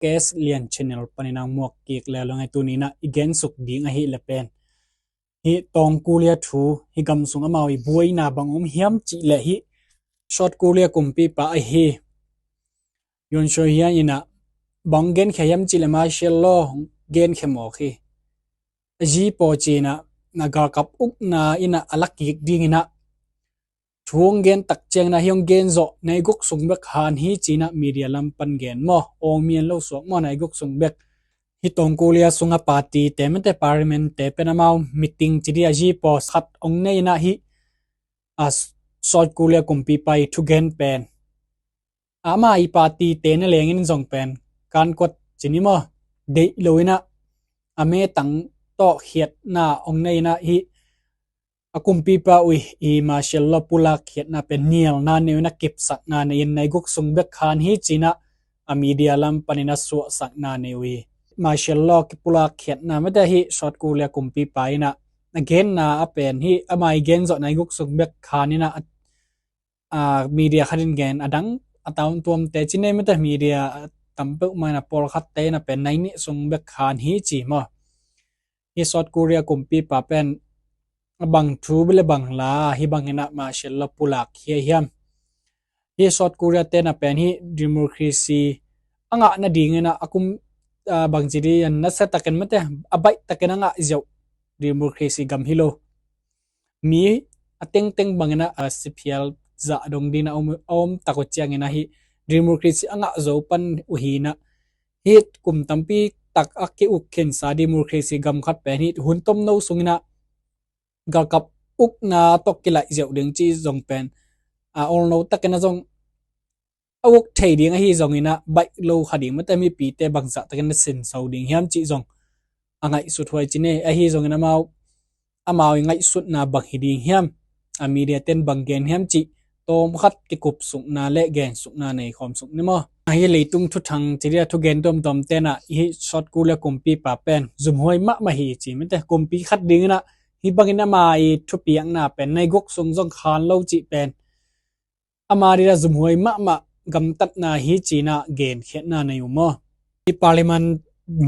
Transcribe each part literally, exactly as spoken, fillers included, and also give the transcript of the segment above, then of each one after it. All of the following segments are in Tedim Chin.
Kes Lian channel panin a muak kik le lo ngai. Tuni in a i gensuk ding ahih leh pen hih Tawng Korea thu, hih gam sung amau i buaina bang om hiam cih leh hih South Korea kumpipa ahi Yoon Suk Yeol in a bang genkhia hiam cih leh martial law genkhia mawk hi. A zi paw ci-in a, na galkap ukna in a a la kik ding in a thu hong gen tak ciangin a hih hong gen zawh nai guk sung bek han hi ci-in a media lam pan gen maw, awng mian lo suak maw, nai guk sung bek. Hih Tawng Korea sunga party te mate, parliament te pen amau meeting ci ding a zi paw khat hong nei in a hih a South Korea kumpipa i thugen pen ama i party te na lengin zong pen kan kuat ci ni maw, deih lo in a a metang tawh khiatna hong nei in a hih a kumpipa uh i martial law pulak khiatna pen nialna nei uh in a kipsakna nei in nai guk sung bek han hi ci-in a a media lam panin a suahsakna nei uh hi. Martial law kipulak khiatna mate hih South Korea kumpipa in a a genna a pen hih ama i gen zawh nai guk sung bek han in a a media khat in gen, a dang a tawntuamte ci nei mate, media a tam peuhmah in a pawlkhatte in a pen nai nih sung bek han hi ci maw. Hih South Korea kumpipa pen a bang thu bel a bang la hih bangin a martial law pulak khia hiam? Hih South Korea te in a pen hih democracy a ngah nadingin a a kum a bang ci ding a nasa takin mate, a baih takin a ngah ziau democracy gam hi lo. Mi a tengteng bangin a a siphial zah dong dingin a om, a om tak uh ciangin a hih democracy a ngah zo pan uh hi in a hih kum tampi tak a ki-uk khinsa democracy gam khat pen hih hun tomno sungin a galkap ukna tawh kilaih ziau ding ci zong pen a olno takin a zong a uk thei ding ahi zongin a baih lo kha ding mate, mipite bangzah takin a sinso ding hiam cih zong a ngaihsut huai ci nei. Ahi zongin amau amau i ngaihsutna bang hi ding hiam, a media ten bang gen hiam cih tawmkhat kikupsukna le gensukna nei khawm suk ni maw. Ahi leitung thuthang ci ding a thugen tuamtuam ten a hih South Korea kumpipa pen zumhuai mahmah hi ci mate, kumpi khat dingin a hih bangin ama i thupiakna pen nai guk sung zong khan lo cih pen ama ding a zumhuai mahmah gamtatna hi ci-in a genkhiatna nei uh maw. Hih parliament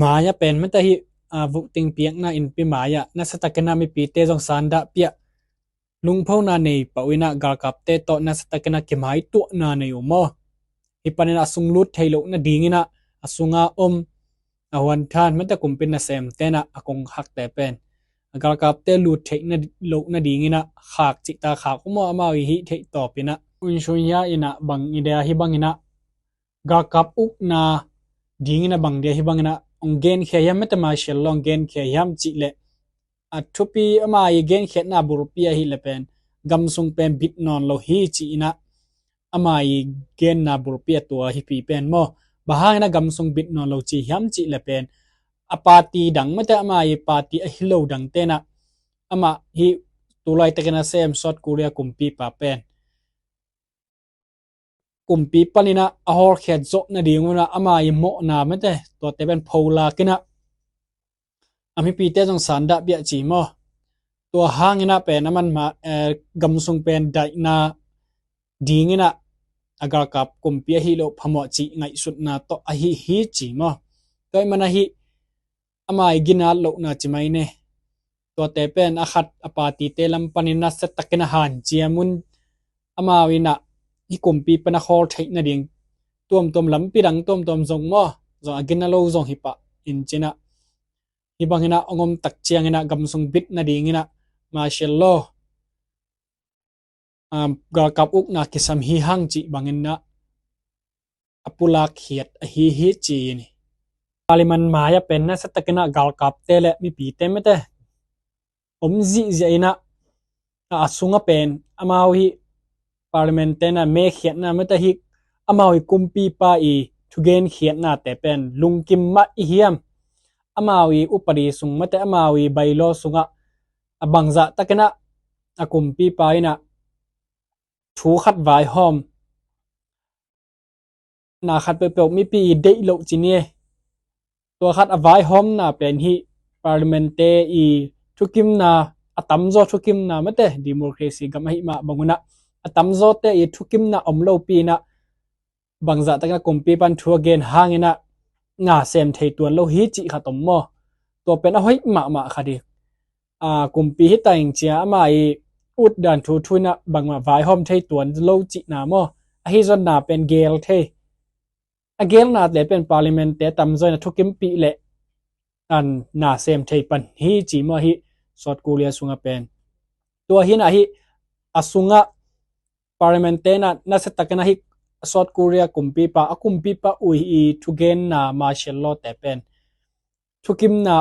mai-ah pen mate hih a voting piakna innpi mai-ah nasa takin a mipite zong sandah piah lungphona nei pah uh in a galkapte tawh nasa takin a kimaituahna nei uh maw. Hih panin a sung lut theih loh nadingin a a sunga om a huanthan mate kumpi nasemte in a a kongkhakte pen a galkapte lut theih na loh nadingin a khak cihta khak uh maw, amau i hih theih tawpin a. Yoon Suk Yeol in a bang i dia hih bangin a galkap ukna dingin a bang dia hih bangin a hong genkhia hiam mate, martial law hong genkhia hiam cih leh a thupi ama i genkhiatna bulpi ahih leh pen gam sung pen bit nawn lo hi ci-in a ama i genna bulpi a tua hi pi pen maw. Bang hangin a gam sung bit nawn lo ci hiam cih leh pen a party dang mate, ama i party ahi lo dangte in a amah hih tu laitakin a sem South Korea kumpipa pen kumpi panin a a hawlkhiat zawh nading un a ama i mawhna mate tuate pen pholak in a a mipite zong sandah piah ci maw. Tua hangin a pen a man ma, eh, gam sung pen daihna dingin a a galkap kumpi ahi loh phamawh cih ngaihsutna tawh ahi hi ci maw. Tua ahih man a hih ama i ginat lohna ci mai ne. Tuate pen a khat a partyte lam panin a nasa takin a hanciam un, amau in a hih kumpi pan a khawl theih nading tuamtuam lampi dang tuamtuam zong maw, zong a gina lo zong hi pah in ci-in a hih bangin a hong om tak ciangin a gam sung bit nadingin a martial law, um, galkap ukna kisam hi hang cih bangin a a pulak khiat ahi hi ci-in hi. Parliament mai-ah pen nasa takin a galkapte le mipite mate om zihziah in a, a sungah pen amau hih parliament te in a mekhiatna mate hih amau hih kumpipa i thugenkhiatnate pen lungkim mah i hiam, amau i upadi sung mate amau i bylaw sungah a bangzah takin a a kumpipa in a thu khat vaihawm na khat peuhpeuh mipi i deih loh ci ni e. Tua khat a vaihawmna pen hih parliament te i thukimna, a tamzaw thukimna mate, democracy gam ahih mah bangun a a tamzawte i thukimna om lopi in a bangzah takin a kumpipan thu a gen hangin a na sem thei tuan lo hi cih khat om maw? Tua pen a hoih mahmah khat hi. Aa, kumpi hi ta ing cia ama i ut dan thu thu in ah bangmah vaihawm thei tuan lo cihna maw? Ahi zonna pen gel thei. A gelnate pen parliament-te tamzaw in a thukimpih leh an na sem thei pan hi ci maw hi South Korea sungah pen. Tua hi in ah hi a sungah parliament-te in ah nasiatakin ah hi South Korea kumpipa, a kumpipa uh i thugenna martial law-te pen thukimna,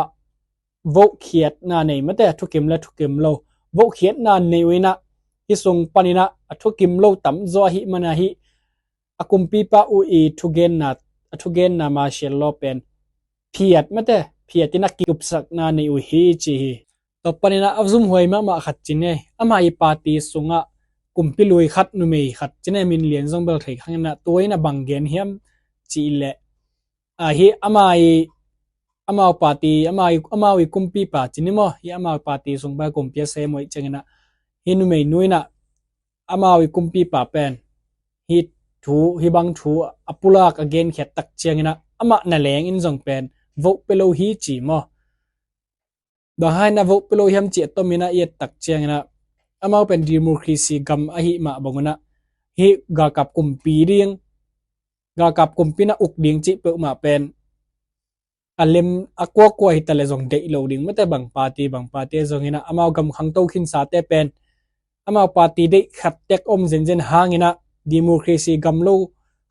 vote khiatna nei mate, thukim le thukim lo vote khiatna nei uh in ah hi sung panin ah a thukim lo tamzaw ahih man ah hi a kumpipa uh i thugenna, a thugenna martial law pen phiat mate, phiat in ah kikupsakna nei uh hi ci hi. Tua panin ah a zumhuai mahmah khat ci ne, ama i party sungah kumpi lui khat, numei khat ci ne, min lian zong bel thei kha ing in ah, tua in ah bang gen hiam cih leh, aa, hi ama i, amau party, ama i, amau i kumpipa ci ni maw, hi amau party sung pan kumpi a sem uh ahih ciangin ah hi numeinu in ah amau i kumpipa pen hi thu, hi bang thu a pulak a genkhiat tak ciangin ah amah na leng in zong pen vote pia lo hi ci maw? Bang hang in ah vote pia lo hiam cih a tomin ah i et tak ciangin ah amau pen democracy gam ahih mah bangun ah hi galkap kumpi ding, galkap kumpi in ah uk ding cih peuhmah pen a lem a kuakua hi ta leh zong deih lo ding mate, bang party bang party zong in ah amau gam khangto khinsate pen amau party deih khat tek om zenzen hangin ah democracy gam lo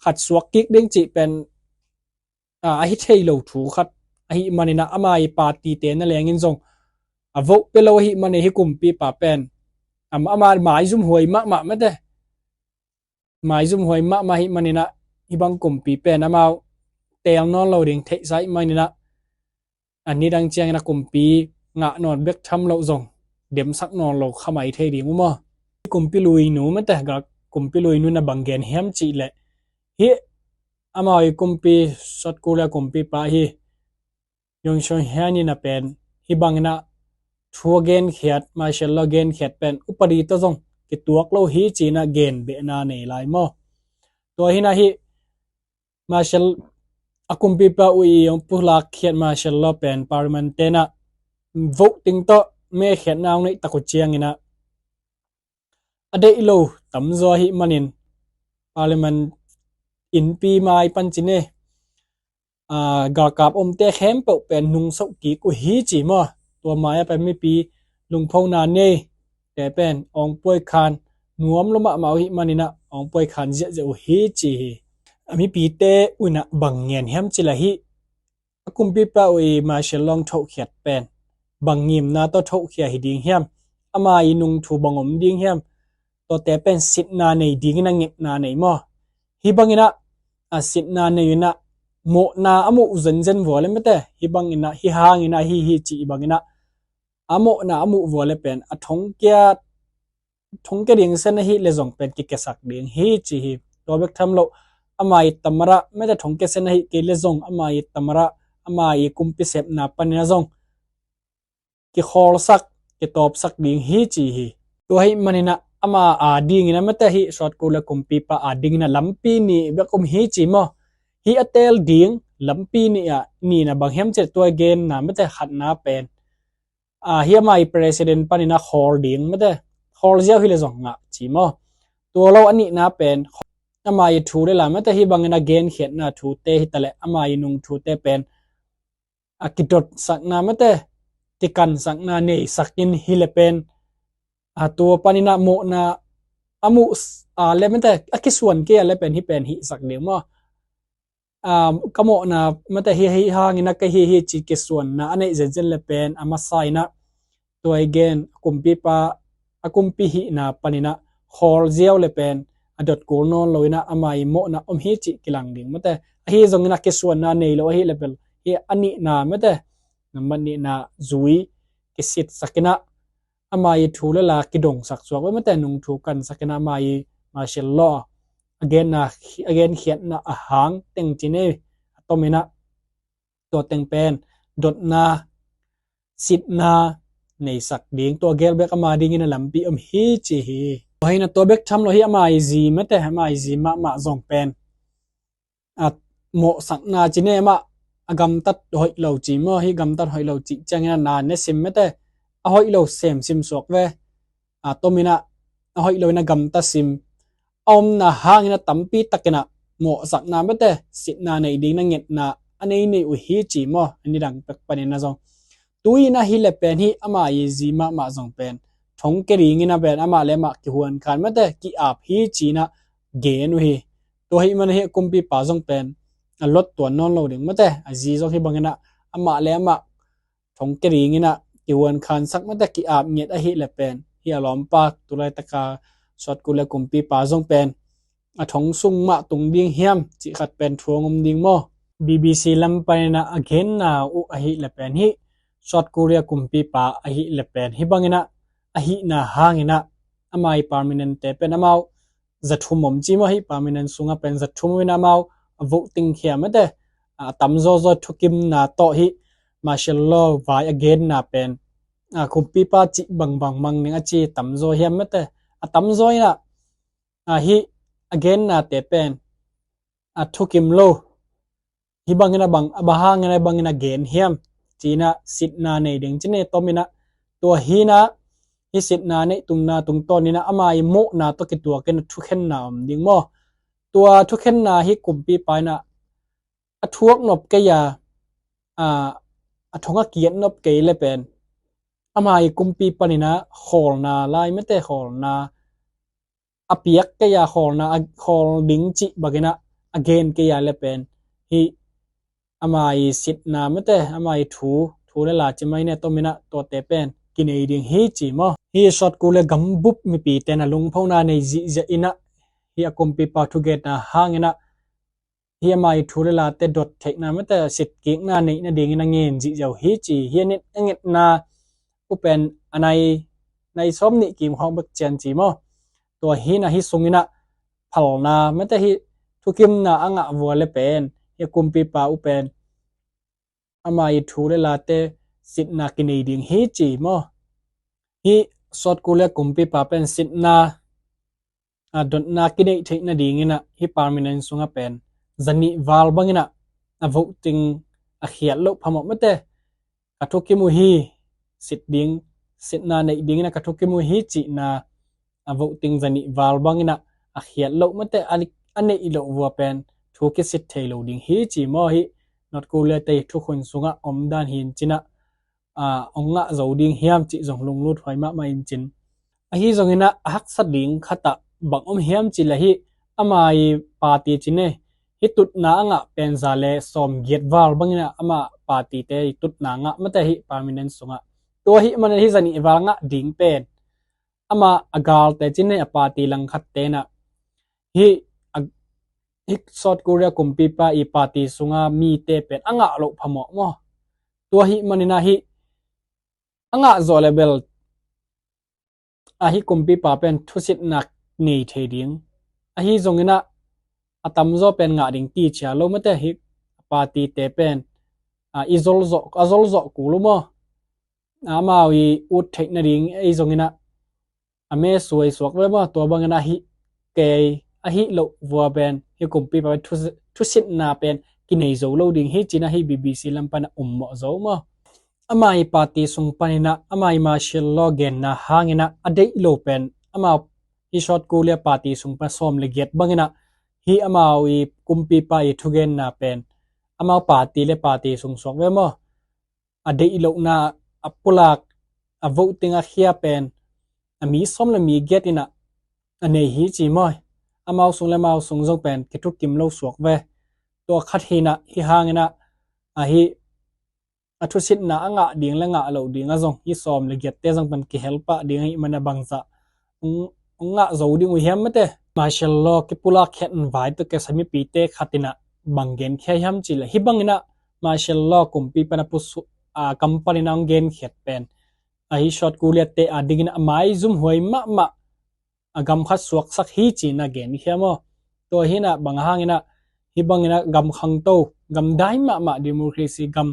khat suak kik ding cih pen, aa, a hi thei lo thu khat ahih manin ah ama i party-te na leng in zong a vote pia lo ahih manin hi kumpipa pen ama, ama maizumhuai mahmah mate, maizumhuai mahmah ahih manin ah hi bang kumpi pen amau teel nawn lo ding theihsa ahih manin ah a nidang ciangin a kumpi ngah nawn bek tham loh zong demsak nawn lo kha mai thei ding uh maw? Kumpi luinu mate, gal kumpi luinu in ah bang gen hiam cih leh hi amau i kumpi, South Korea kumpipa hi Yoon Seong Hyun in ah pen hi bangin ah thu a genkhiat, martial law genkhiat pen upadi tawh zong kituak lo hi ci-in ah genbehna nei lai maw? Tua hi in ah hi martial, a kumpipa uh i hong pulak khiat martial law pen parliament-te in ah voting tawh mekhiatna hong neih tak uh ciangin ah a deih lo tamzaw ahih manin parliament innpi mai pan ci ne, aa, galkap omte khempeuh pen nungsoh kik uh hi ci maw? Tua mai-ah pen mipi lungphona neite pen awngpuai khan nuam lua mahmah uh ahih manin ah awngpuai khan ziahziah uh hi ci hi. A mipite uh in ah bang ngen hiam cih leh hi a kumpipa uh i martial law thohkhiat pen bang ngimna tawh thohkhia hi ding hiam? Ama i nungthu bang om ding hiam? Tuate pen sitna nei dingin a ngetna nei maw? Hi bangin ah a sitna nei in ah mawhna a muh zenzen vua leh mate, hi bangin ah hi hangin ah hi hi cih bangin ah a mawhna a muh vua leh pen a thongkia, thongkia ding sen ahih leh zong pen kikiasak ding hi ci hi. Tua bek tham loh ama i tamara mate, thongkia sen ahih kei leh zong ama i tamara, ama i kumpi sepna panin ah zong kikhawlsak, kitawpsak ding hi ci hi. Tua ahih manin ah ama a dingin ah mate, hi South Korea kumpipa a dingin ah lampi nih bek om hi ci maw? Hi a teel ding lampi nih ah nihna bang hiam cih leh tua i genna mate, khatna pen, aa, hi ama i president panin ah khawl ding mate, khawl ziau hi leh zong ngah ci maw? Tua lo a nihna pen ama i thu le la mate, hi bangin a genkhiatna thute hi ta leh ama i nungthute pen a kidotsakna mate, kikansakna neisak in hi leh pen, a tua panin ah mawhna a muh s-, a leh mate, a kisuan kei a leh pen hi pen hihsak ding maw? Aa, ka mawhna mate hi, hi hangin ah ka hi hi ci kisuanna a neih zenzen leh pen a masa in ah tua i gen a kumpipa, a kumpi hihna panin ah khawl ziau leh pen a dot kul nawn lo in ah ama i mawhna om hi cih kilang ding mate. Ahi zongin a kisuanna nei lo ahih leh pen hi a nihna mate, nambat nihna zui kisitsak in ah ama i thu le la kidongsak suak uh mate, nungthu kansak in ah ama i martial law a genna, a genkhiatna a hang teng ci ne, a tomin ah tua teng pen dotna, sitna neisak ding, tua gel bek ama dingin a lampi om hi ci hi. Tua hi in ah tua bek tham loh hi ama i zi mate, ama i zi mahmah zong pen a mawhsakna ci ne, amah a gamtat hoih lo ci maw, hih gamtat hoih lo cih ciangin a na ne sim mete, a hoih lo sem sim suak ve. A tomin ah a hoih lo in a gamta sim, a omna hangin a tampi takin ah mawhsakna mete, sitna nei ding na ngetna a nei nei uh hi ci maw, a nidang pek panin a zong. Tu-in ah hih le pen hih ama i zi mahmah zong pen thong ke dingin a pen amah le amah kihuan khan mete, ki-ap hi ci-in ah gen uh hi. Tua hih man hih kumpipa zong pen a lot tuan nawn lo ding mete, a zi zong hih bangin ah amah le amah thong ke dingin ah kihuan khansak mete, ki-ap ngiat ahih le pen hih a lawmpa, tu laitaka South Korea kumpipa zong pen a thong sung mah tung ding hiam cih khat pen thu hong om ding maw. B B C lam panin ah a genna uh ahih le pen hih South Korea kumpipa ahih le pen hih bangin ah a hihna hangin ah ama i permanent te pen amau za thum om ci maw, hih permanent sungah pen za thum in amau a voting khia mete, a tamzaw zaw thukimna tawh hih martial law vai a genna pen a kumpipa cih bangbang mang ning a ci tamzaw hiam mete, a tamzaw in ah a hih a genna te pen a thukim lo. Hih bangin a bang, a bang hangin a bangin a gen hiam ci-in ah sitna nei ding ci ne tomin ah, tua hi-in ah hih sitna neih tunna tungtawnin ah ama i mawhna tawh kituakin a thukhenna om ding maw. Tua thukhenna hih kumpipa in ah a thuak nop kei a, a, a thong a kiat nop kei le pen ama i kumpi panin ah khawlna lai mete, khawlna a piak kei a, khawlna a khawl ding cih bangin ah a gen kei a le pen hih ama i sitna mete, ama i thu, thu le la ci mai ne tomin ah tuate pen kinei ding hi ci maw. Hih South Korea gambup mipite in a lungphona nei zihziah in ah hih a kumpipa thugenna hangin ah hih ama i thu le late dot theihna mete, sitkikna neih nadingin a ngen zihziah uh hi ci. Hih a nit a ngetna uh pen a nai, nai sawm nih kim khawng bek cian ci maw. Tua hi-in ah hih sungin ah phalna mete, hih thukimna a ngah vua le pen hih kumpipa uh pen ama i thu le late sitna kinei ding hi ci maw. Hih South Korea kumpipa pen sitna a dotna kineih theih nadingin ah hih permanent sungah pen zanih val bangin ah a voting a khiat loh phamawh mete, ka thukim uh hi, sit ding, sitna neih dingin ah ka thukim uh hi cihna a voting zanih val bangin ah a khiat loh mete, a, a neih loh vua pen thu kisit thei lo ding hi ci maw. Hih North Korea te thukhun sungah omdan hi-in ci-in ah a, hong ngah zo ding hiam cih zong lunglut huai mahmah in cin. Ahi zongin ah a haksa ding khat ah bang om hiam cih leh hih ama i party ci ne, hih tutna a ngah pen za le sawm giat val bangin ah ama party te i tutna ngah mete hih permanent sungah. Tua hih man hih zanih val ngah ding pen ama a galte ci ne, a party langkhat te in ah hih a, hih South Korea kumpipa i party sunga mite pen a ngah loh phamawh maw. Tua hih manin ah hih a ngah zawh le bel a hih kumpipa pen thusitna nei thei ding. Ahi zongin ah a tamzaw pen ngah ding kichia lo mete, hih party te pen a, i zol zawh, a zol zawh kul uh maw. Amau i ut theih nading ei zongin ah a me suai suak ve maw. Tua bangin ah hih kei a hih loh vua pen hih kumpipa pen thu, thusitna pen kinei zo lo ding hi ci-in ah hih B B C lam pan ah ummawh zo maw. Ama i party sung panin ah ama i martial law genna hangin ah a deih lo pen amau hih South Korea party sung pan sawm le giat bangin ah hih amau i kumpipa i thugenna pen amau party le party sung suak ve maw. A deih lohna a pulak, a voting a khia pen a mi sawm le mi giat in ah a nei hi ci maw. Amau sung le amau sung zong pen kithukim lo suak ve. Tua khat hi-in ah hih hangin ah a hih a thusitna a ngah ding le ngah loh ding ah zong hih sawm le giatte zong pen kihel pah ding ahih man ah bangzah hong, hong ngah zo ding uh hiam mete. Martial law kipulak khiat vai tawh kisa mipite khat in ah bang genkhia hiam cih leh hih bangin ah martial law kumpipa in a pusu, a, kam panin ah hong genkhiat pen a hih South Korea te a dingin ah a maizum huai mahmah a gam khat suaksak hi ci-in ah genkhia maw. Tua hi-in ah bang hangin ah hih bangin ah gam khangto, gam dai mahmah, democracy gam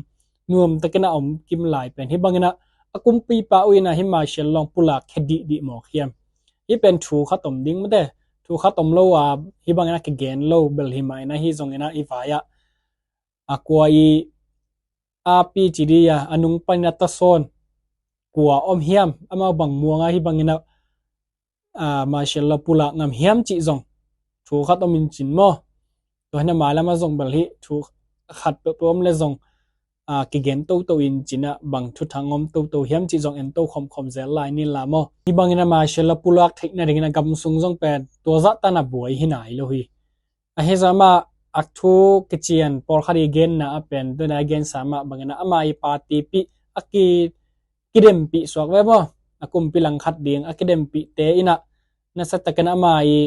nuamtakin a om kim lai pen hih bangin ah a kumpipa uh in ah hih martial law pulak khia dihdih mawk hiam. Hih pen thu khat om ding mete, thu khat om lo a, hih bangin ah kigen lo bel hi mah in ah hih zongin ah i vai ah a kua i api ci di a, a nung panin a tasawn kua om hiam, amau bang muang a, hih bangin a, a, martial law pulak ngam hiam cih zong thu khat om in cin maw. Tua hi na mailam a zong bel hih thu khat peuhpeuh om le zong, a, kigen toto in cin a, bang thuthang om toto hiam cih zong en to khomkhom zel lai ni la maw. Hih bangin a martial law pulak theihna dingin a gam sung zong pen tua zah tan a buai hi nai lo hi. Ahi zong amah a thu kician pawlkhat i genna a pen, tua na a gensa mah bangin a ama i party pih a ki, kidempih suak ve maw. A kumpi langkhat ding a kidempihte in a, nasa takin ama i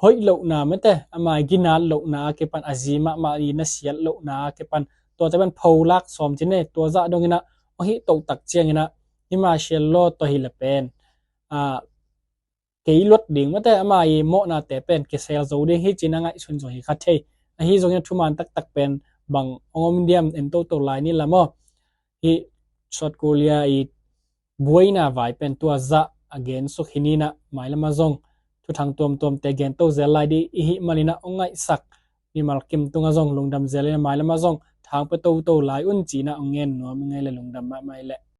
hoih lohna mate, ama i ginat lohna a kipan, a zi mahmah i nasiat lohna a kipan, tuate pan pholak sawm cin e, tua zah dongin a hong hih toh tak ciangin a, hih martial law tawh hi le pen, a, kei luat ding mate, ama i mawhnate pen kisel zo ding hi cin a ngaihsun zong hi kha thei. Ahi zongin a thuman taktak pen bang hong om diam en toto lai ni la maw. Hih South Korea i buaina vai pen tua zah a gen suk hi ni na, mailam a zong thuthang tuamtuamte gen to zel lai di i hih manin a hong ngaihsak mimal kim tung a zong lungdam zel in a, mailam a zong thang pia toto lai un cin a hong ngen nuam i ngei le lungdam mahmah i leh.